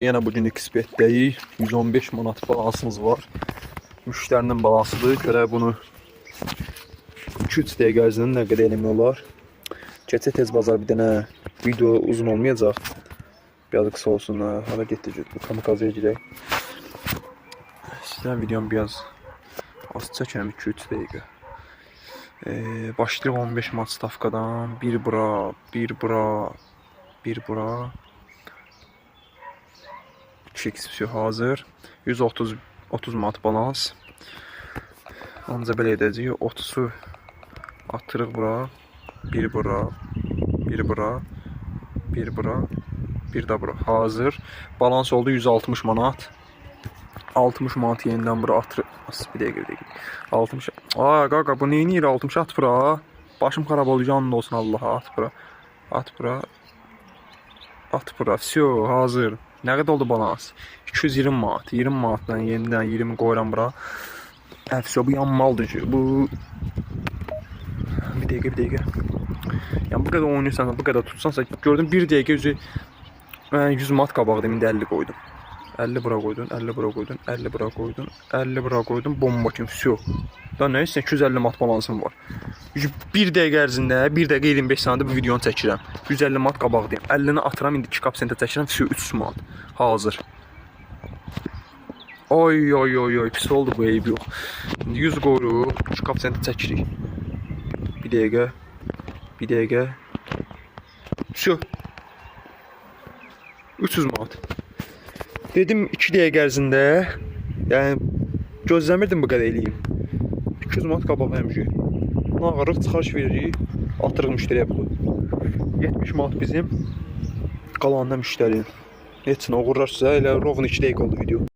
Yenə bu gün Xbet-dəyik. 115 manat balansımız var. Müştərinin balansıdır. Görək bunu 2-3 dəqiqə ərzində nə qədər eləmək olar. Keçək tez bazar bir dənə, video uzun olmayacaq. Biraz qısa olsun. Ha. Hara getdi? Bu kamikazaya girək. İstəyirəm videomu biraz az çəkəm, 2-3 dəqiqə. Başlayırıq 15 manat stavkadan. Bir bura, bir bura, bir bura. 2x, всё, hazır. 130 30 manat balans. Ancaq belə edəcəyik. 30-u atırıq bura. Bir bura, bir bura, bir bura, bir də bura. Hazır. Balans oldu 160 manat. 60 manat yenidən bura atırıq. As, bir dəqiqə, bir dəqiqə. 60. Aa, qaqa, bu nə edir? 60 at bura. Başım xarab oldu, canın olsun Allaha. At bura. At bura. At bura. Всё, hazır. Nə qədər oldu balans? 220 manat. 20 manatdan yenidən 20 qoyuram bura. Hə, всё, bu yanmalıdır ki. Bu bir dəqiqə, bir dəqiqə. Yəni bu qədər oynayırsan, bu qədər tutsansa, gördüm bir dəqiqə üzü mən 100 manat qabaqdım, indi 50 qoydum. 50 bura qoydun, 50 bura qoydun, 50 bura qoydun, 50 bura qoydun, bomba kimi, всё. Da nə istəyirsən, 250 manat balansım var. Bir dəqiqə ərzində, 1 dəqiqə 25 saniyədə bu videonu çəkirəm. 150 manat qabaqdayım. 50-ni atıram, indi 2 koeffitsiyentə çəkirəm, всё, 300 manat. Hazır. Oy oy oy oy, pis oldu bu, eybi yox. İndi 100 qoyuruq, 2 koeffitsiyentə çəkirik. Bir dəqiqə. Bir dəqiqə. Всё. 300 manat. Dedim 2 dəqiqə ərzində, yəni gözləmirdim bu qədər eləyim. 200 manat qabaq həmişə. Nağırıq, çıxarış veririk, atırıq müştəriyə pulu. 70 manat bizim, qalanı da müştərinin. Heç nə, uğurlar sizə. Elə ровно 2 dəqiqə oldu video.